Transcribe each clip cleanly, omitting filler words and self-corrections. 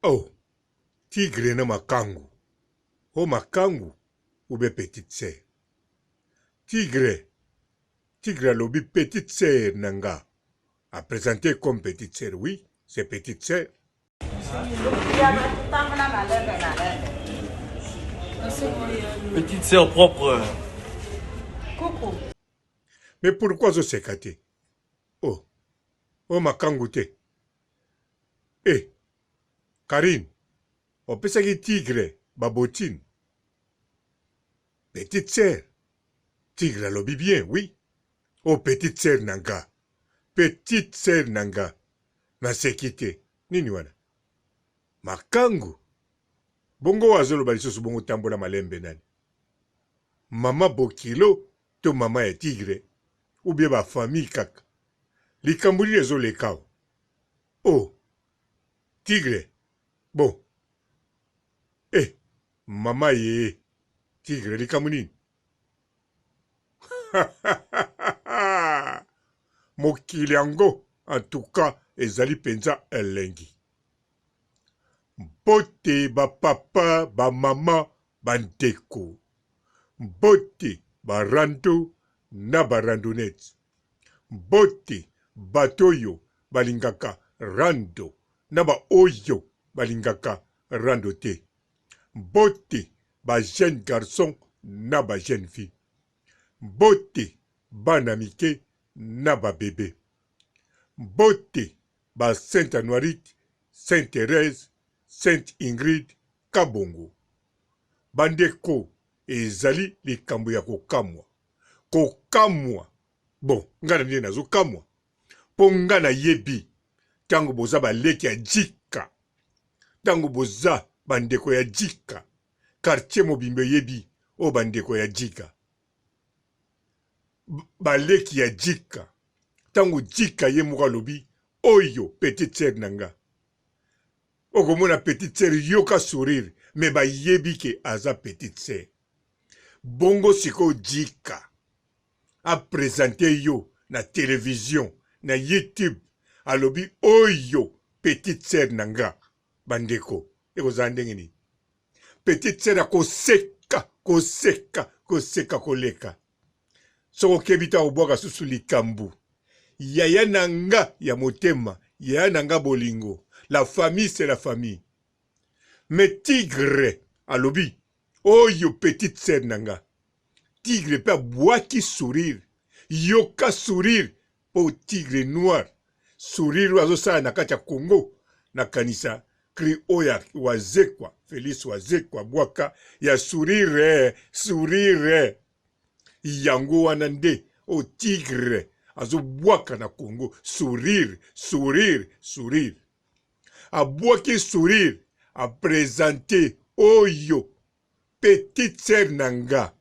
Oh tigre na makangu oh makangu ou bien petite sœur tigre tigre alobi petite sœur na nga a presente comme petite sœur oui c'est petite sœur. Petite sœur propre. Coucou. Mais pourquoi azoseka te oh oh makangu te Eh! Carine opesaki tigre ba bottines? Petite sœur tigre alobi bien oui oh petite sœur na nga petite sœur na nga naseki te nini wana makangu bongo oyo azoloba lisusu bongo tambola malembe nani mama bokilo to mama ya tigre ou bien ba famille kaka likambo nini ezoleka awa Oh tigre bon eh mama yee tigre likambo nini mokili yango en tout cas ezali mpenza elengi mbote ba papa ba mama ba ndeko mbote ba rando na ba randonnettes Mbote bato oyo balingaka rando na ba oyo balingaka rando te. Mbote ba jeunes garçons na ba jeunes filles. Mbote bana mike na ba bebes. Mbote ba Sainte Anuarite, Sainte Therèse, Sainte Ingrid Kabongo. Bandeko ezali likambo ya kokamwa. Kokamwa! Bon, nga na nde nazo kamwa po nga nayebi tango boza ba leki ya Djika, tango boza ba ndeko ya Djika, quartier mobimba eyebi oyo ba ndeko ya Djika, ba leki ya Djika, tango Djika ye moko alobi oyo petite sœur na nga, okomona petite sœur yoka sourire mais bayebi ke aza petite sœur. Bongo sikoyo Djika a presenter yo na television na YouTube alobi oyo petite sœur na nga ba ndeko ekozala ndenge nini? Petite sœur akoseka koseka koseka koleka soki okebi te akobwaka susu likambu yaya na nga ya motema yaya na nga bolingo la famille c'est la famille mais tigre alobi oyo petite sœur na nga tigre pe abwaki sourire yoka sourire po tigre noir sourire oyo azosala na kati ya Congo nakanisa cri oyo ya wazekwa Felix wazekwa abwaka ya sourire sourire yango wana nde oyo tigre azobwaka na Congo sourire sourire sourire abwaki sourire a presente oyo petite sœur na nga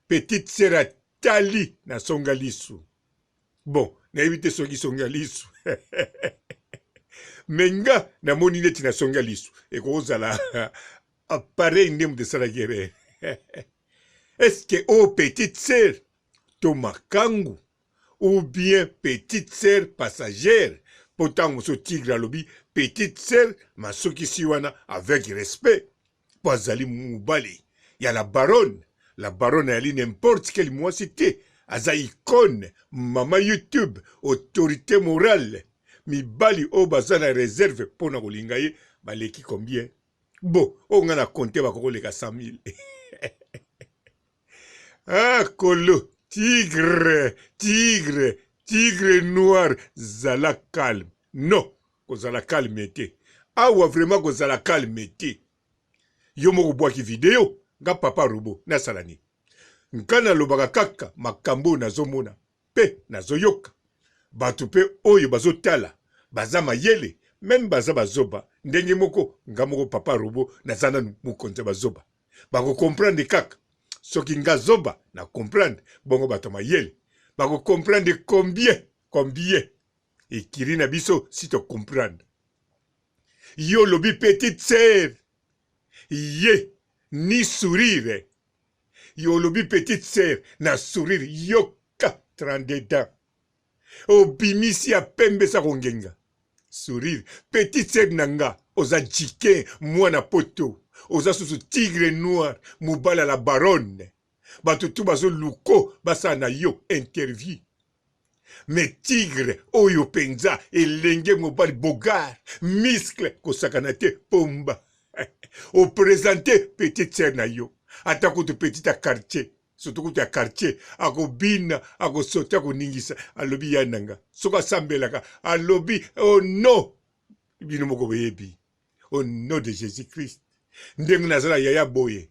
petite sœur atali na songa lisu bon nayebi te soki songa lisu me nga namoni neti na songa lisu ekokozala appareil nde moto esalaki erreur est-ce oyo petite sœur to makangu ou bien petite sœur passagère mpo ntango mosusu tigre alobi petite sœur masukisi wana avec respect mpo azali mobali ya la baronne la baronne ayali n'importe quel mwasi te aza icone mama youtube autorité morale mibali oyo baza na reserve mpo na kolinga ye baleki combien bo oyo ngai na konte bakoki koleka 100 000 Ah kolo tigre tigre tigre noir zala calme non kozala calme te awa vraiment kozala calme te yo moko obwaki video nga papa robot nasala nini nga nalobaka kaka makambo oyo nazomona pe nazoyoka bato pe oyo bazotala baza mayele meme baza bazoba ndenge moko nga moko papa robot naza nanu mokonzi ya bazoba bako comprendre kaka soki nga zoba na comprendre bongo bato ya mayele bako comprendre combien combien ekiri na biso si to comprendre yo olobi petite sœur ye ni sourire yo olobi petite sœur na sourire yoka 32 ans obimisi ya pembe sa kongenga sourire petite sœur na nga. Oza jikin mwana poto. Oza susu tigre noir mobali ya la baronne. Bato tout bazo luko basala na yo interview. Mais tigre oyo penza elenge mobali bogar muscle kosakana te pomba. O presenter petite sœur na yo ata kutu petite ya quartier surtout kutu ya quartier akobina akosote akoningisa alobi ya nanga soki asambelaka alobi oh non bino moko boyebi au nom de jésus christ ndenge naza na yaya boye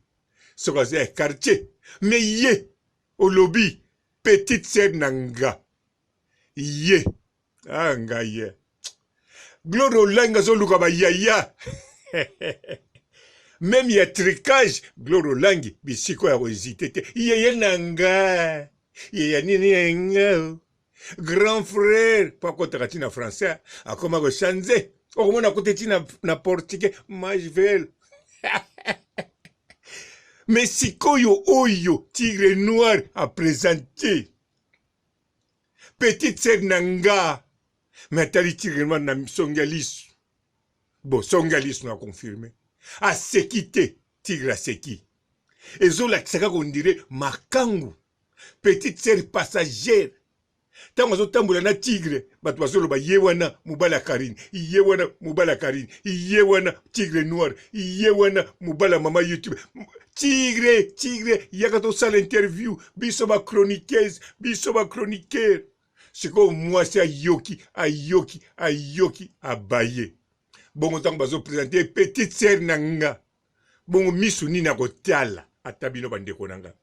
soki aza ya quartier me ye olobi petite sœur na nga ye ah ngai ye gloire olangi azoluka bayaya meme ya tricage gloire olangi bisika ya kohésite te yeye na nga yeya nini ya nga grand frère mpo akotaka ti na français akoma kochange okomona akota ti na, na portugais majvel me sikoyo oyo tigre noir apresente petite sœur na nga me atali tigre noir na songi ya lisu bo songi ya lisu na confirme aseki te tigre aseki ezolakisa kaka ondire makangu petite sœur passagère ntango azotambola na tigre bato bazoloba ye wana mobali ya karine ye wana mobali ya karine ye wana tigre noir ye wana mobali ya mama youtube tigre tigre yaka tosala interview biso ba chroniqueuse biso ba chroniqueur sikoyo mwasi ayoki ayoki ayoki abaye bongo ntango bazopresente petite sœur na nga bongo misu nini akotala ata bino bandeko na nga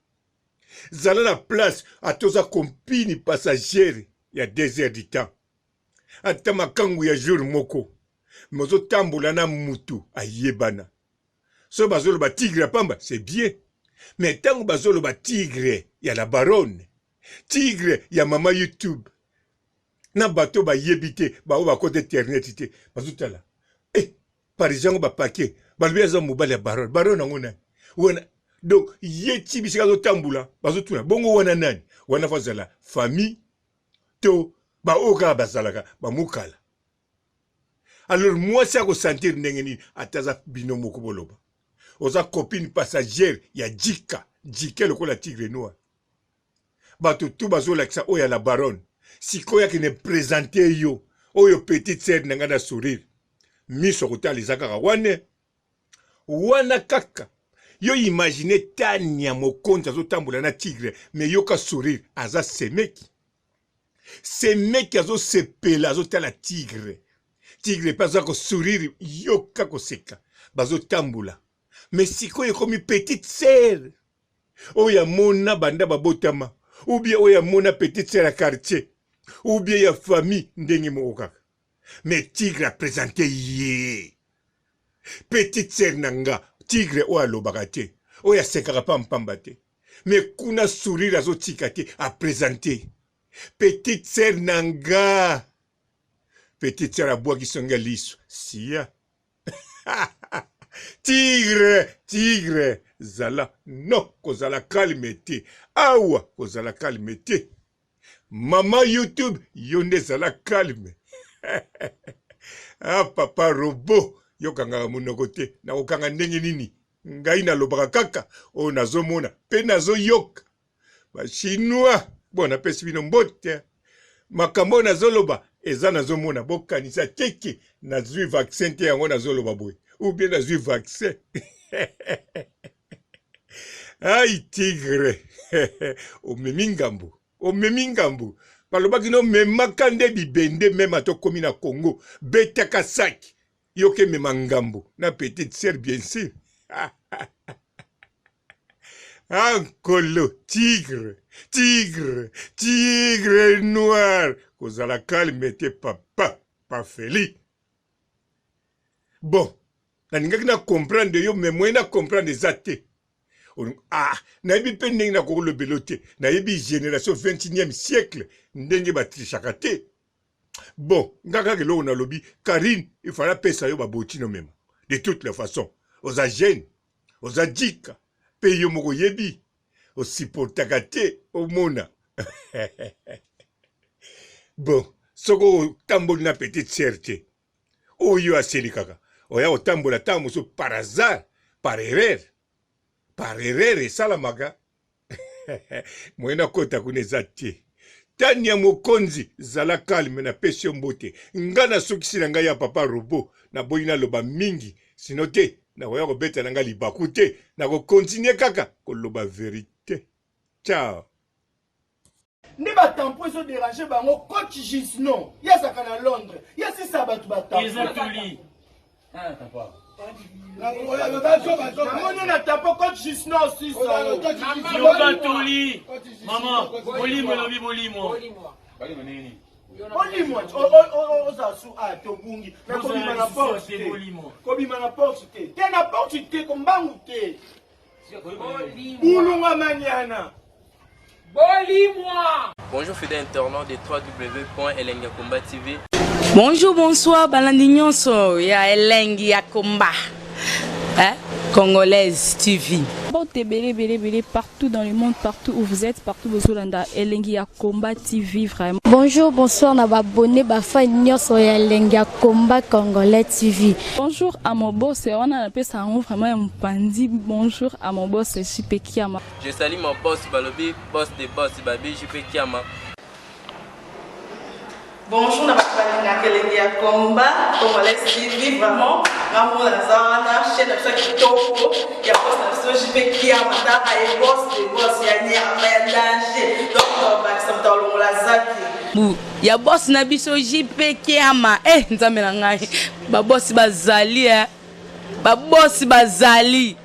zala na place ata oza compini passagere ya 2 heures du temps ata makangu ya jour moko me ozotambola na mutu ayebana soki bazoloba tigre ya pamba c'est bien mais ntango bazoloba tigre ya la baronne tigre ya mama youtube na bato bayebi te baoyo bakota internet te bazotala eh, parisien yango bapake balobi aza mobali ya baronne baronne yango nani wana donc ye ti bisika azotambula bazotuna bongo wana nani wana fo azala famille to baoyo kaka bazalaka bamukala alors mwasi akosentir ndenge nini ata aza bino moko boloba oza copine passagère ya jika jike lokola tigre noir bato tu bazolakisa oyo ya la baronne sikoyo akende presente yo oyo petite sœur na ngai na sourire miso kotala eza kaka wana wana kaka yo imagine tania mokonzi azotambola na tigre me yoka sourire aza semeki semeki azosepela azotala tigre tigre mpe aza kosourire yoka koseka bazotambola me sikoyo ekomi petite sœur oyo amona banda babotama ou bien oyo amona petite sœur ya quartier ou bien ya famille ndenge moko kaka mais tigre apresente ye petite sœur na nga tigre oyo alobaka te oyo asekaka pampamba te mais kuna sourire azotika te apresente petite sœur na nga petite sœur abwaki songe ya liso sia tigre tigre zala no kozala calme te awa kozala calme te mama youtube yo nde zala calme ah papa robo yokangaka monoko te nakokanga ndenge nini ngai nalobaka kaka oyo nazomona mpe nazoyoka ba chinois bon napesi bino mbote makambo oyo nazoloba eza nazomona bokanisa teke nazwi vaccin te yango nazoloba boye ou bien nazwi vaccin ai tigre omemi ngambo omemi ngambo balobaki no memaka nde bibende meme ata okomi na congo betaka saki yo kemema ngambo na petite sœur bien sûr Ah, nkolo tigre tigre tigre noir kozala calme te papa pafeli bon nalingaki na comprendre yo mais moyen na comprendre eza te ah nayebi mpe ndenge nakokolobelo te nayebi génération 21e siècle ndenge batrichaka te bon nga kaka eloko nalobi karine ifala apesa yo baboti nomema de toute la façon oza jeune oza jika mpe yo moko oyebi osupportaka te omona bon soki otamboli na petite sœur te oyo aselikaka Oya kotambola ntango mosusu par hasard, par erreur, par erreur esalamaka. Moyen nakota kuna eza te. Tania Mokonzi, zala calme, napesi yo mbote. Nga nasukisi na ngai ya papa robot, naboyi naloba mingi, sino te nakoya kobeta na ngai libaku te, nakokontinue kaka koloba verite. Ciao. Nde ba tampon ezo deranger bango coach Gisno ye azalaka na Londres ye asisa bato ba tampon Eza toli. Namoni na tampon coach Gisno osisa Yoka toli. Mama, bolimo elobi bolimo. Bolimwa ozala su a tobungi na kobima na porte te kobima na porte te te na porte te kombangu te Bulunga maniana. Bolimwa. Bonjour fidèles internautes de www.elengiyakomba TV. Bonjour, bonsoir, balandi nyonso ya Elengi ya Komba. Hein? Congolaise TV. Mbote ebele ebele ebele partout dans le monde, partout où vous êtes, partout bozolanda Elengi ya Combat TV vraiment. Bonjour, bonsoir na ba abonné ba fan nyonso ya Elengi ya Combat Congolais TV. Bonjour à mon boss, wana napesa yango vraiment ya mopanzi. Bonjour à mon boss JP Kiama. Je salue mon boss balobi boss de boss babi JP Kiama. Bonjour na bato balingaka elengi ya combat congolais TV vraiment nga moko naza wana chaîne na biso ya kitoko ya boss na biso JP Kiama tala ye boss de boss ya nyama ya danger donc tobakisa moto alongola zaki Bu ya boss na biso JP Kiama eh nzambe na ngai ba boss bazali eh ba boss bazali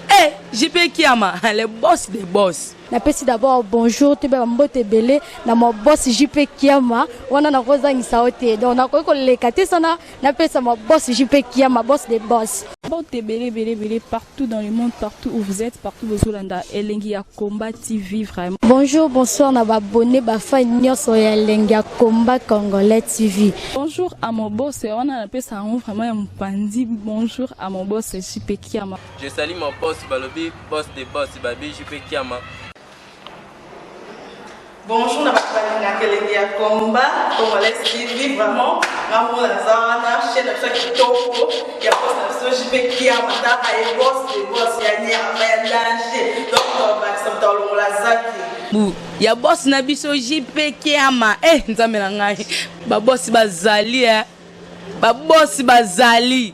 eh JP Kiama le boss des boss. Napesi d'abord bonjour toyeba ba mbote ebele na ma boss JP Kiama wana nakozangisa yo te donc nakoki koleka te sana napesa ma boss JP Kiama boss de boss. Mbote ebele ebele ebele partout dans le monde partout où vous êtes partout bozolanda Elengi ya Combat TV vraiment. Bonjour bonsoir na ba abonne ba fan nionso ya Elengi ya Combat Congolais TV. Bonjour à mon boss wana napesa yango vraiment ya mopanzi bonjour à mon boss JP Kiama. Je salue mon boss balobi boss de boss babi JP Kiama. Bonjour na bato balingaka elengi ya combat congolais TV vraiment nga moko naza wana chaîne na biso ya kitoko ya boss na biso JP Kiama tala ye boss de boss ya nyama ya danger donc tobakisa moto alongola zaki Bu ya boss na biso JP Kiama eh nzambe na ngai ba boss bazali eh ba boss bazali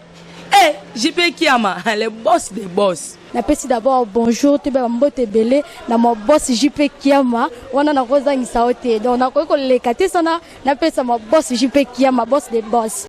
eh JP Kiama le boss des boss. Napesi d'abord bonjour toyeba ba mbote ebele na ma boss JP Kiama wana nakozangisa yo te donc nakoki koleka te sana napesa ma boss JP Kiama boss de boss.